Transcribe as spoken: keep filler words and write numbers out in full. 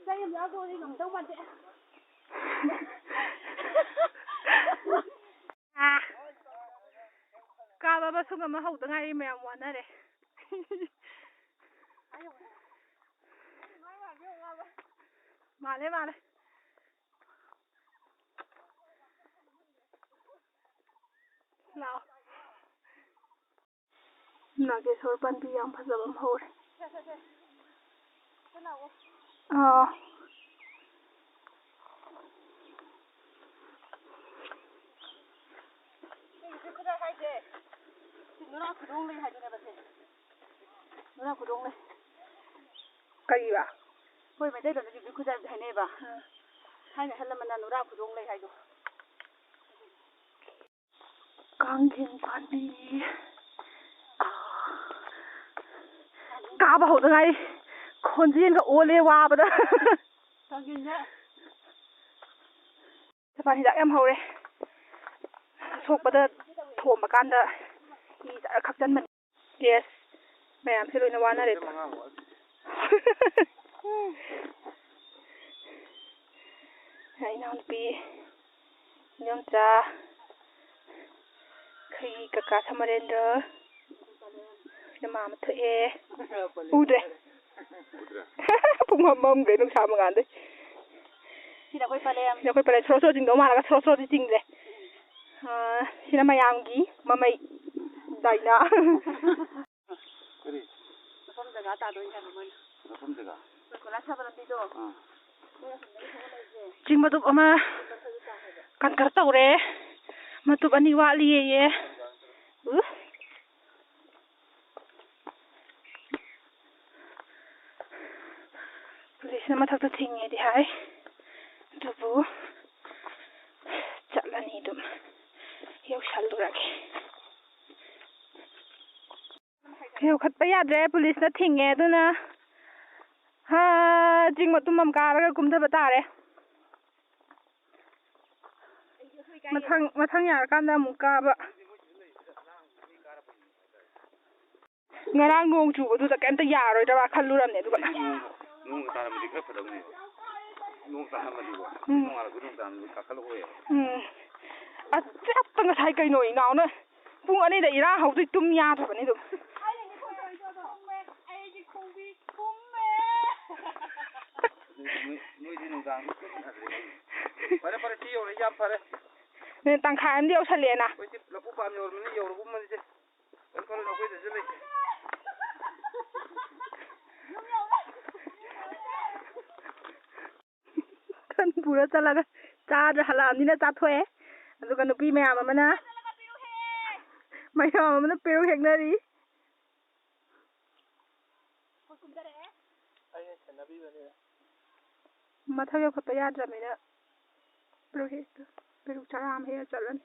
ꯆꯩ ꯑꯃ ꯌꯥꯎꯗꯣꯔꯗꯤ ꯉꯝꯗꯧ ꯃꯥꯟꯗꯦ꯫ ꯑꯥ꯫ ꯀꯥꯕ ꯑꯃꯁꯨ ꯉꯝꯃ ꯍꯧꯗ ꯉꯥꯏꯔꯤ, ꯃꯌꯥꯝ ꯋꯥꯅꯔꯦ꯫ ꯃꯥꯜꯂꯦ, ꯃꯥꯜꯂꯦ꯫ ꯂꯥꯛꯑꯣ꯫ ꯅꯥꯒꯦꯁꯣꯔ ꯄꯥꯝꯕꯤ ꯌꯥꯝ ꯐꯖꯕ ꯑꯃ ꯍꯧꯔꯦ꯫ ꯑꯥ꯫ ꯅꯨꯔꯥ ꯈꯨꯗꯣꯡ ꯂꯩ ꯍꯥꯏꯗꯨꯅꯦꯕ ꯁꯦ꯫ ꯅꯨꯔꯥ ꯈꯨꯗꯣꯡ ꯂꯩ꯫ ꯀꯔꯤꯕ? ꯑꯩꯈꯣꯏ ꯃꯩꯇꯩꯂꯣꯟꯗ ꯌꯨꯕꯤ ꯈꯨꯖꯥꯏꯕꯗꯤ ꯍꯥꯏꯅꯩꯕ꯫ ꯑꯥ꯫ ꯊꯥꯏꯅ ꯑꯍꯜ ꯂꯃꯟꯅ ꯅꯨꯔꯥ ꯈꯨꯗꯣꯡ ꯂꯩ ꯍꯥꯏꯗꯣ꯫ ꯀꯥꯡꯖꯤꯡ ꯄꯥꯟꯕꯤ꯫ ꯀꯥꯕ ꯍꯧꯗ ꯉꯥꯏꯔꯤ꯫ ꯈꯣꯟꯖꯦꯜꯒ ꯑꯣꯜꯂꯦ ꯋꯥꯕꯗ꯫ ꯀꯥꯡꯖꯤꯡꯁꯦ꯫ ꯖꯄꯥꯟ ꯍꯤꯗꯥꯛ ꯌꯥꯝ ꯍꯧꯔꯦ꯫ ꯑꯁꯣꯛꯄꯗ ꯊꯣꯝꯕ ꯀꯥꯟꯗ ꯏ ꯖꯔ ꯈꯛꯆꯟꯕꯅꯤ꯫ ꯌꯦꯁ꯫ ꯃꯌꯥꯝꯁꯦ ꯂꯣꯏꯅ ꯋꯥꯅꯔꯦ꯫ ꯏꯅꯥꯎꯅꯨꯄꯤ, ꯏꯅꯥꯎꯆꯥ, ꯑꯩꯈꯣꯏꯒꯤ ꯀꯀꯥ ꯁꯃꯔꯦꯟꯗ꯭ꯔ, ꯁꯤꯅ ꯃꯥ ꯑꯃ ꯊꯣꯛꯑꯦ꯫ ꯎꯗ꯭ꯔꯦ꯫ ꯄꯨꯡ ꯃꯝ ꯃꯝꯈ꯭ꯔꯦ ꯅꯨꯡꯁꯥ ꯃꯉꯥꯜꯗꯩ꯫ ꯁꯤꯅ ꯑꯩꯈꯣꯏ ꯄꯂꯦꯝ꯫ ꯁꯤꯅ ꯑꯩꯈꯣꯏ ꯄꯂꯦꯝ꯫ ꯁꯣꯔꯣ ꯁꯣꯔꯣ ꯆꯤꯡꯗꯧ ꯃꯥꯜꯂꯒ ꯁꯣꯔꯣ ꯁꯣꯔꯣꯗꯤ ꯆꯤꯡꯗ꯭ꯔꯦ꯫ ꯑꯥ, ꯁꯤꯅ ꯃꯌꯥꯝꯒꯤ ꯃꯃꯩ ꯗꯥꯏꯅꯥ꯫ ꯀꯔꯤ? ꯃꯐꯝ ꯖꯒꯥ ꯇꯥꯗꯣꯏꯅꯦ ꯍꯥꯏꯕ ꯃꯣꯏꯅ꯫ ꯃꯐꯝ ꯖꯒꯥ? ꯑꯩꯈꯣꯏ ꯀꯣꯏꯂꯥꯁ ꯊꯥꯕ ꯂꯝꯕꯤꯗꯣ꯫ ꯑꯥ꯫ ꯆꯤꯡ ꯃꯇꯨꯞ ꯑꯃ ꯀꯟꯀꯔ ꯇꯧꯔꯦ꯫ ꯃꯇꯨꯞ ꯑꯅꯤ ꯋꯥꯠꯂꯤꯌꯦ꯫ ꯎ꯫ ꯄꯨꯂꯤꯁꯅ ꯃꯊꯛꯇ ꯊꯤꯡꯉꯦꯗꯤ ꯍꯥꯏ, ꯑꯗꯨꯕꯨ ꯆꯠꯂꯅꯤ ꯑꯗꯨꯝ, ꯌꯧꯁꯜꯂꯨꯔꯒꯦ꯫ ꯌꯧꯈꯠꯄ ꯌꯥꯗ꯭ꯔꯦ, ꯄꯨꯂꯤꯁꯅ ꯊꯤꯡꯉꯦ, ꯑꯗꯨꯅ, ꯍꯥ, ꯆꯤꯡ ꯃꯇꯨꯝ ꯑꯃ ꯀꯥꯔꯒ ꯀꯨꯝꯊꯕ ꯇꯥꯔꯦ꯫ ꯃꯊꯪ, ꯃꯊꯪ ꯌꯥꯔꯀꯥꯟꯗ ꯑꯃꯨꯛ ꯀꯥꯕ꯫ ꯉꯔꯥꯡ ꯅꯣꯡ ꯆꯨꯕꯗꯨꯗ ꯀꯩꯝꯇ ꯌꯥꯔꯣꯏꯗ꯭ꯔꯥ ꯈꯜꯂꯨꯔꯝꯅꯦ, ꯑꯗꯨꯒ ꯅꯣꯡ, ꯅꯣꯡ ꯇꯥꯔꯝꯃꯗꯤ ꯈꯔ ꯐꯗꯧꯅꯦꯕ꯫ ꯅꯣꯡ ꯇꯥꯔꯝꯃꯗꯤꯀꯣ, ꯎꯝ꯫ ꯅꯣꯡꯉꯥꯜꯂꯛꯄ ꯅꯣꯡ ꯇꯥꯔꯝꯃꯗꯤ ꯀꯥꯈꯠꯂꯛꯑꯣꯏꯕ꯫ ꯎꯝ꯫ ꯑꯁ, ꯉꯁꯥꯏ ꯀꯩꯅꯣ ꯏꯅꯥꯎꯅ ꯄꯨꯡ ꯑꯅꯤꯗ ꯏꯔꯥꯡ ꯍꯧꯗꯣꯏ ꯇꯨꯝ ꯌꯥꯗ꯭ꯔꯕꯅꯤ ꯑꯗꯨꯝ꯫ ꯑꯩꯒꯤ ꯈꯣꯡꯕꯤ ꯄꯨꯝꯃꯦ꯫ ꯑꯗꯨꯗꯤ ꯃꯣꯏ, ꯃꯣꯏꯗꯤ ꯅꯨꯡꯗꯥꯡꯗꯤ ꯇꯨꯝ ꯌꯥꯗ꯭ꯔꯦ꯫ ꯐꯔꯦ, ꯐꯔꯦ, ꯁꯤ ꯌꯧꯔꯦ, ꯌꯥꯝ ꯐꯔꯦ꯫ ꯃꯤꯅꯤꯠ ꯇꯪꯈꯥꯏ ꯑꯃꯗꯤ ꯌꯧꯁꯜꯂꯛꯑꯦꯅ꯫ ꯑꯩꯈꯣꯏꯗꯤ ꯂꯐꯨ ꯄꯥꯝ ꯌꯧꯔꯕꯅꯤꯅ ꯌꯧꯔꯒꯨꯝꯕꯅꯤꯁꯦ꯫ ꯀꯩꯝ ꯈꯜꯂꯨꯅꯨ, ꯑꯩꯈꯣꯏꯗꯁꯨ ꯂꯩ꯫ ꯈꯟ ꯄꯨꯔ ꯆꯠꯂꯒ ꯆꯥꯗ꯭ꯔ ꯍꯜꯂꯛꯑꯕꯅꯤꯅ ꯆꯥꯊꯣꯛꯑꯦ꯫ ꯑꯗꯨꯒ ꯅꯨꯄꯤ ꯃꯌꯥꯝ ꯑꯃꯅ, ꯃꯌꯥꯝ ꯑꯃꯅ ꯄꯦꯔꯨꯛ ꯍꯦꯛꯅꯔꯤ꯫ ꯃꯊꯛ ꯌꯧꯈꯠꯄ ꯌꯥꯗ꯭ꯔꯕꯅꯤꯅ ꯄꯦꯔꯨꯛ ꯍꯦꯛ-, ꯄꯦꯔꯨꯛ ꯆꯔꯥ ꯑꯃ ꯍꯦꯛꯑ ꯆꯠꯂꯅꯤ꯫